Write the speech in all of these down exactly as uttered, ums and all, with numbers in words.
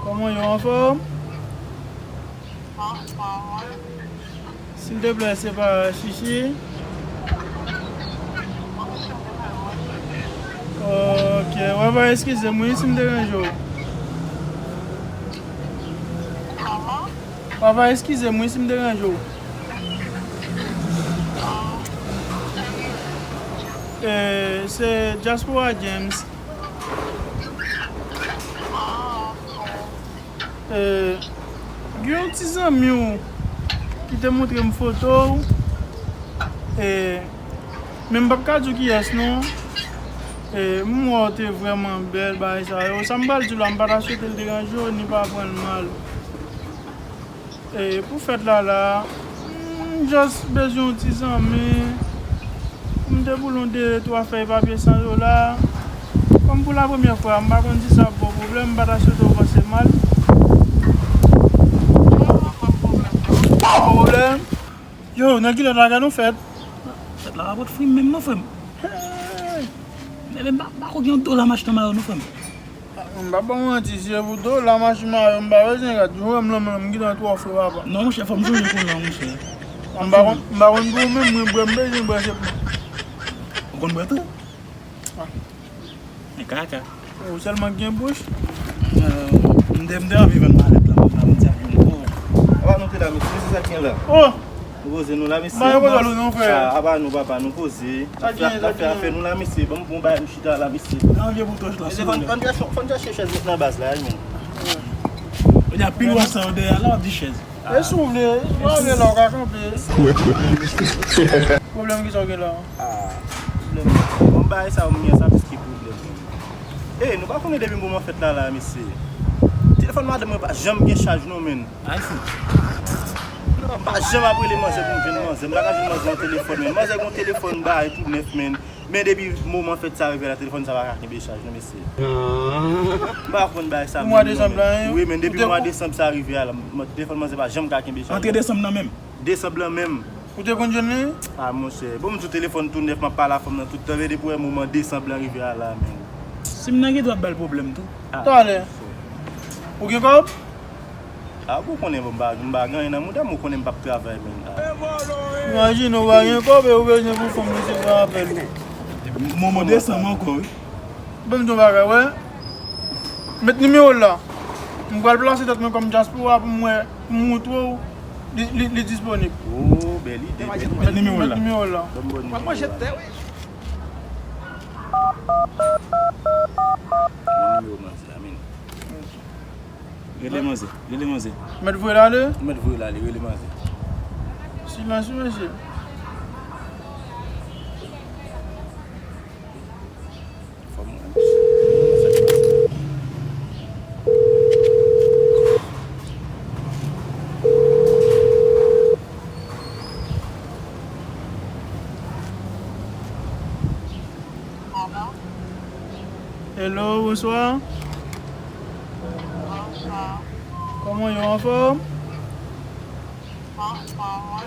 Kòman yo, anfòm? Silteplè, se pa Chichi? Ok, w ap eskize m wi si m deranje w. W ap eskize m wi si m deranje w. Eh, se Diaspora James. Eh, gen yon ti zanmi w ki te montre m foto w. Eh, men m p ap ka di w kiyès non. Eh, m wè w te vrèman bèl, bagay sa yo. Sa m pral di w la, m pa ta swete l deranje w, ni pa pran l mal. E, pou fèt la la, m just bezwen yon ti zanmi pou m te boule yon de twa fèy papye san dola. Kòm pou la premyè fwa, m pa konn si sa ap ba w pwoblèm, m pa ta swete w panse mal. Pa pwoblèm. Yo, nan kilòt la, gade yon fèt. Fèt la pa pot fri menm non, frè m. Hey! Men, men, m pa, m pa kwè gen yon dola m achte nan mayo non, frè m. M pa ba w manti, si se pou dola m achte mayo, m pa bezwen gad. Ou wè m lan, m gentan twò fre, papa. Non, monchè, fò m sonje koulè w, monchè. M pa konn, m pa konn pou ou menm, mwen bwè, m bezwen bwè, se pou. Ou konn bwè tou? Ah. Men kaka. Ou sèlman gen bouch. Euh, m te, m te anvi vann malèt la, m pa konn sa gen gwo. Apa nou te la, mesye, se sa k gen la. Oh! Nou poze nou la, mesye. Ba yo kote nou, non, frè. Ah, apa nou, papa, nou poze. Sa gen, sa gen. Afè nou la, mesye. Ban m bon bagay, m chita la, mesye. Nan vye boutoch la, mesye, fò n, fò n chèche, fò n chèche chèz met nan baz la, men. Ou di a pil wè sa yo dèyè la, w ap di chèz. E si w vle, si w vle la, w ka kanpe. Pwoblèm ki sa w gen la? Ah, pwoblèm. Bon, bagay sa yo, m gen sa, plis ki pwoblèm. Eh, nou pa konnen depi moman fèt la, la, mesye. Telefòn madanm mwen pa janm gen chaj, non, men. Ay, fou. Non, m pa janm ap rele manzè pou m jwenn manzè. M pa ka jwenn manzè nan telefòn, men. Manzè gen yon telefòn bagay tou nèf, men. Men depi moman fèt sa rive la, telefòn sa pa ka kenbe chaj, non, mesye. M pa konn bagay sa. Mwa desanm la, hein? Wi, men depi mwa desanm sa rive a la, m-, telefòn manzè pa janm ka kenbe chaj. Antre desanm nan menm? Desanm lan menm. Ou te konn jwenn li? Ah, monchè. Bon, m di w telefòn tou nèf, m ap pale a fanm nan tout tan, men depi w wè moman desanm lan rive a la, men. Si m nan gen dwa ap ba l pwoblèm tou. Ah, talè. Ou gen kòb? Ah, ou konnen, bon, m pa, m pa gen anyen nan mouda m, ou konnen m p ap travay, men. Ah. Imajine, ou pa gen kòb e ou bezwen pou fanm resevwa apèl ou. Moman desanm ankò, wi. Ban m di w bagay, wè. Met nimewo l la. M pral plase tèt mwen kòm dyaspora pou m wè, pou m moutre w li, li, li disponib. Oh, bèl ide, bèl ide. Met nimewo l la. Met nimewo l la. Ban m bon nimewo a. Nimewo manzè a, men. Rele manzè, rele manzè. Mèt voye l ale? Mèt voye l ale, rele manzè. Silans wi, mesye. Fò m wè. Hello, bonswa. Bonswa. Kòman yo, anfòm? Anfòm, wi.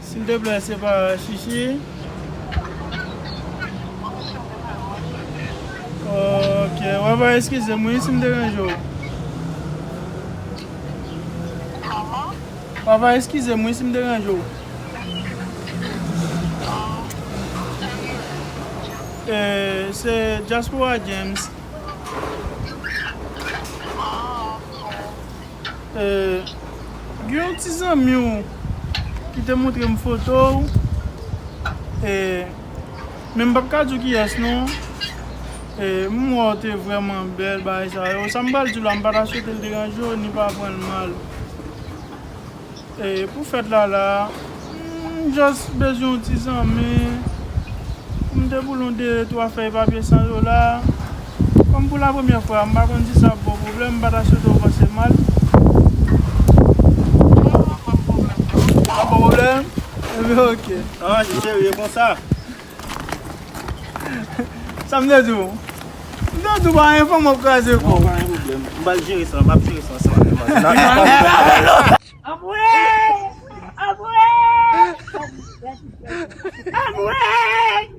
Silteplè, se pa Chichi? Ok, w ap eskize m wi si m deranje w. Kòman? W ap eskize m wi si m deranje w. Eh, se Diaspora James. Eh, gen yon ti zanmi w ki te montre m foto w. Eh, men m p ap ka di w kiyès non. Eh, m wè w te vrèman bèl, bagay sa yo. Sa m pral di w la, m pa ta swete l deranje w, ni pa pran l mal. E, pou fèt la la, m just bezwen yon ti zanmi pou m te boule yon de twa fèy papye san dola. Kòm pou la premyè fwa, m pa konn si sa ap ba w pwoblèm, m pa ta swete w panse mal. Pa pwoblèm? Ebyen, ok. Ah, cheri, e konsa. Sa m te di w? M te di w pa gen fanm w ap kraze kò w. Non, pa gen pwoblèm. M pral jere sa, m ap jere sa ansanm avè manzè. Anmwey! Anmwey! Anmwey!